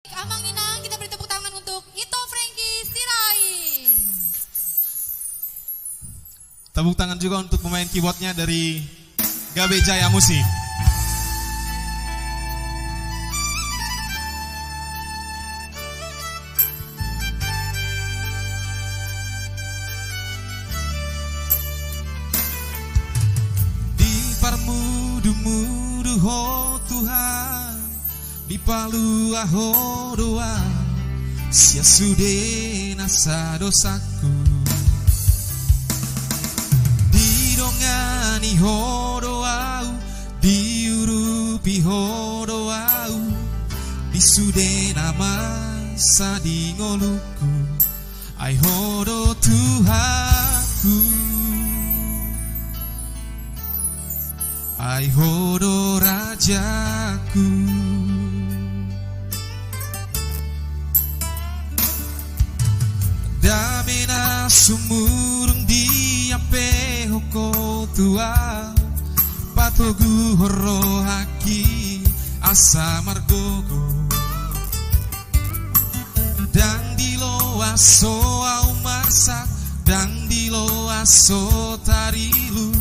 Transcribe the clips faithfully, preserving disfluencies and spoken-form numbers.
Amang Inang, kita beri tepuk tangan untuk Ito Frankie Sirait. Tepuk tangan juga untuk pemain keyboardnya dari Gabe Jaya Musik. Diparmudumudu Ho Tuhan, dipalua Ho do au sian sude nasa dosangku. Didongani Ho do au, diurupi Ho do au di sude na masa di ngolungku. Ai Ho do Tuhanku, ai Ho do Rajaku. Dame na sumurung diampehon Ho tu au, patoguhon rohangki asa margogo. Ndang diloas ho au marsak, ndang diloas ho tarilu,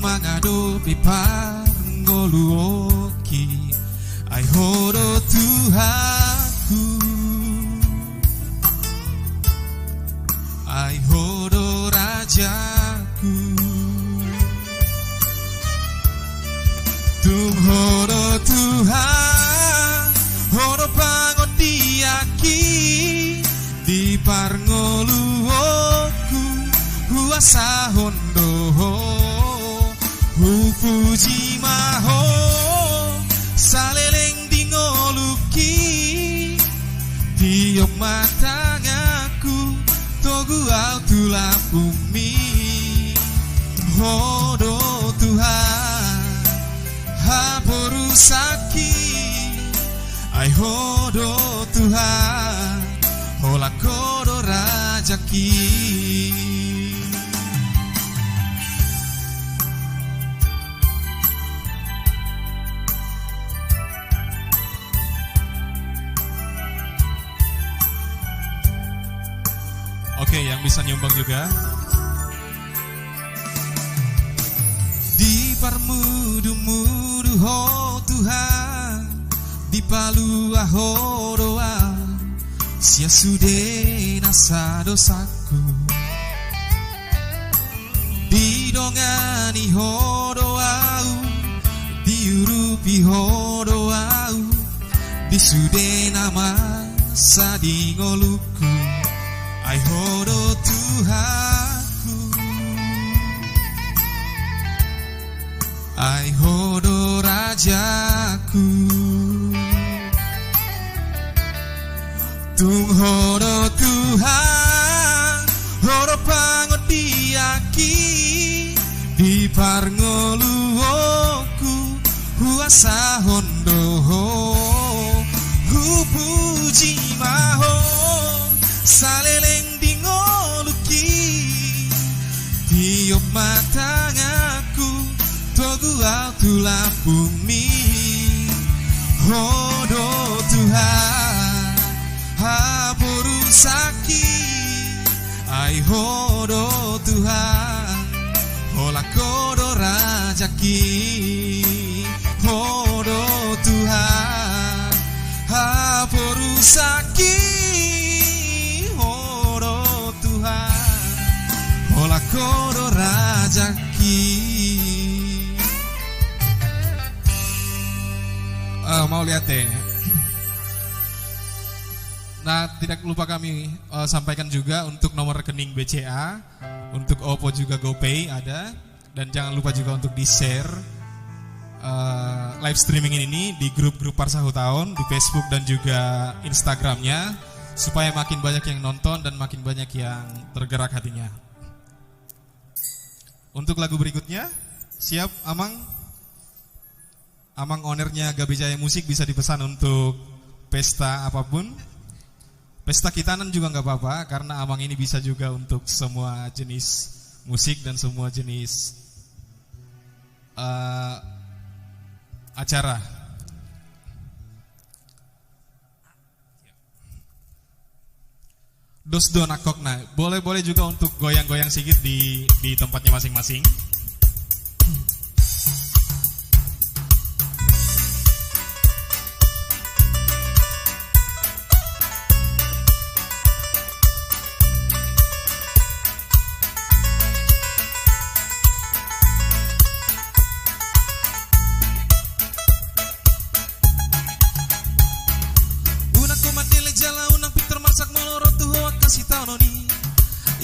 mangadopi parngoluonki. Ai Ho do Tuhanku, ai Ho do Rajaku. Tung Ho do Tuhan, Ho do pangondianki, di parngoluonku huasahon do Ho. Hupuji ma Ho saleleng di ngolungki, tiop ma tanganku togu au tu lambungmi. Ho do Tuhan haporusangki, ai Ho do Tuhan holan Ho do rajangki. Oke, yang bisa nyumbang juga. Diparmudumudu Ho Tuhan, dipalua Ho do au sian sude nasa dosangku. Didongani Ho do au, diurupi Ho do au di sude na masa di ngolungku. Ai Ho do Tuhanku, ai Ho do Rajaku. Tung Ho do Tuhan, Ho do pangondianki, di parngoluonku huasahon do Ho. Hupuji ma Ho saleleng di ngolungki, tiop ma tanganku togu au tu lambungmi. Ho do Tuhan haporusangki, ai Ho do Tuhan holan Ho do rajangki. Ho do Tuhan haporusangki, Ho do Tuhan holan Ho do rajangki. Eh, mauliate. Nah, tidak lupa kami, eh, sampaikan juga untuk nomor rekening B C A, untuk OVO juga GoPay ada. Dan jangan lupa juga untuk di-share, eh, live streaming ini di grup-grup Parsahutaon di Facebook dan juga Instagramnya, supaya makin banyak yang nonton dan makin banyak yang tergerak hatinya. Untuk lagu berikutnya, siap, Amang? Amang ownernya Gabe Jaya Musik bisa dipesan untuk pesta apapun. Pesta kitanan juga nggak apa-apa, karena Amang ini bisa juga untuk semua jenis musik dan semua jenis, eh, acara. Dos do nangkok na. Boleh, boleh juga untuk goyang-goyang sikit di, di tempatnya masing-masing. Unang ho mandele jala unang pintor masak molo ro tu ho angka sitaonon i.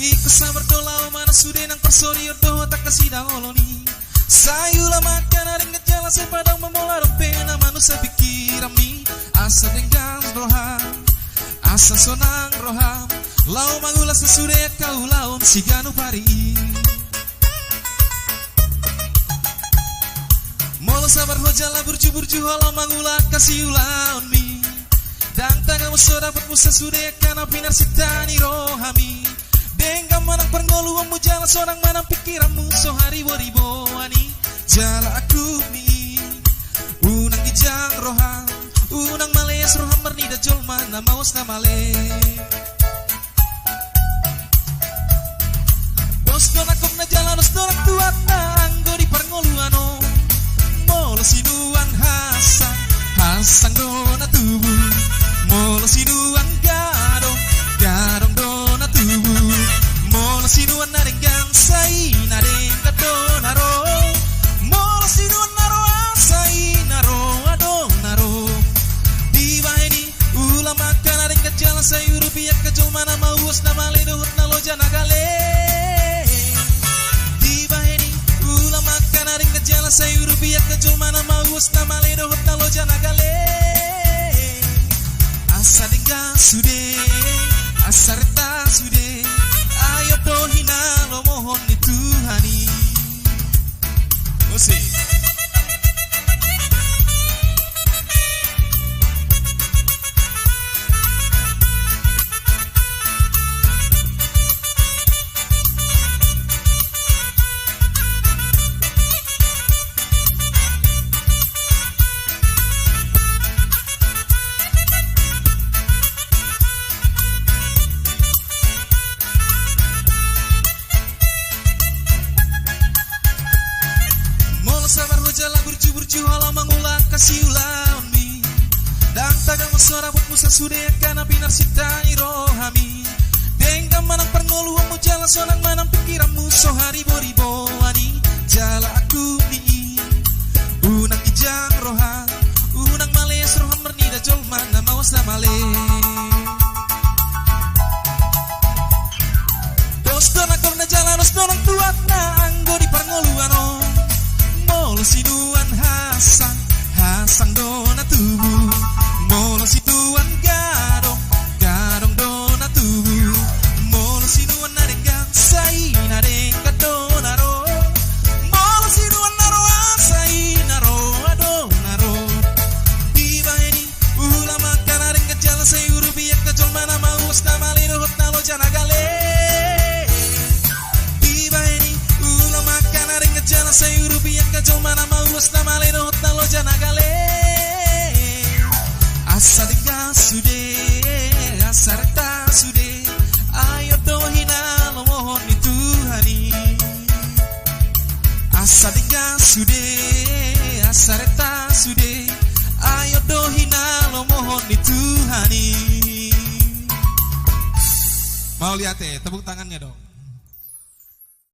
Ingkon sabar do laho manang sude nang parsorion dohot angka sidangolon i. Sai ula ma angka na denggan jala sai padao ma molo adong pe na manusai pingkiranmi. Asa denggan roham, asa sonang roham, laho mangula sasude angka ulaon siganup ari i. Molo sabar ho jala burju-burju ho laho mangula angka siulaonmi, ndang tagamon so dapot muse sude angka na pinarsinta ni rohami. Denggan ma nang parngoluonmu jala sonang ma nang pingkiranmu so haribo-riboan i. Jala angkup ni i, unang ginjang roham, unang males roham marnida jolma na mauas na male. Dos do nangkok na jala dos do nang tuat na anggo di parngoluan on. Molo sinuan hasang, hasang do na tubu. Molo sinuan gadong, gadong do na tubu. Molo sinuan na denggan sai na denggan do na ro. Molo sinuan na roa sai na roa do na ro. Dibahen i ula ma angka na denggan jala sai urupi angka jolma na mauas na male dohot na loja na gale. Dibahen i ula ma angka na denggan jala sai urupi angka jolma na mauas na male dohot na loja na gale. Asa denggan sude, asa renta sude, ai on do hinalomohon ni Tuhan i. Musik. Molo sabar ho jala burju-burju ho laho mangula angka siulaonmi, ndang tagamon so dapot muse sude angka na pinarsinta ni rohami. Denggan ma nang parngoluonmu jala sonang ma nang pingkiranmu so haribo-riboan i. Jala angkup ni i, unang ginjang roham, unang males roham marnida jolma na mauas na male. Dos do nangkok na jala dos do nang tuat na anggo di parngoluan on. Molo sinuan hasang, hasang do na tubu. Molo sinuan gadong, gadong do na tubu. Molo sinuan na denggan sai na denggan do na ro. Molo sinuan na roa sai na roa do na ro. Dibahen i ula ma angka na denggan jala sai urupi angka jolma na mauas na male dohot na loja na gale. Dibahen i ula ma angka na denggan jala sai urupi angka jolma na mauas na male dohot na loja na gale. Asa denggan sude, asa renta sude, ai on do hinalomohon ni Tuhan i. Asa denggan sude, asa renta sude, ai on do hinalomohon ni Tuhan i. Mauliate, tepuk tangannya dong.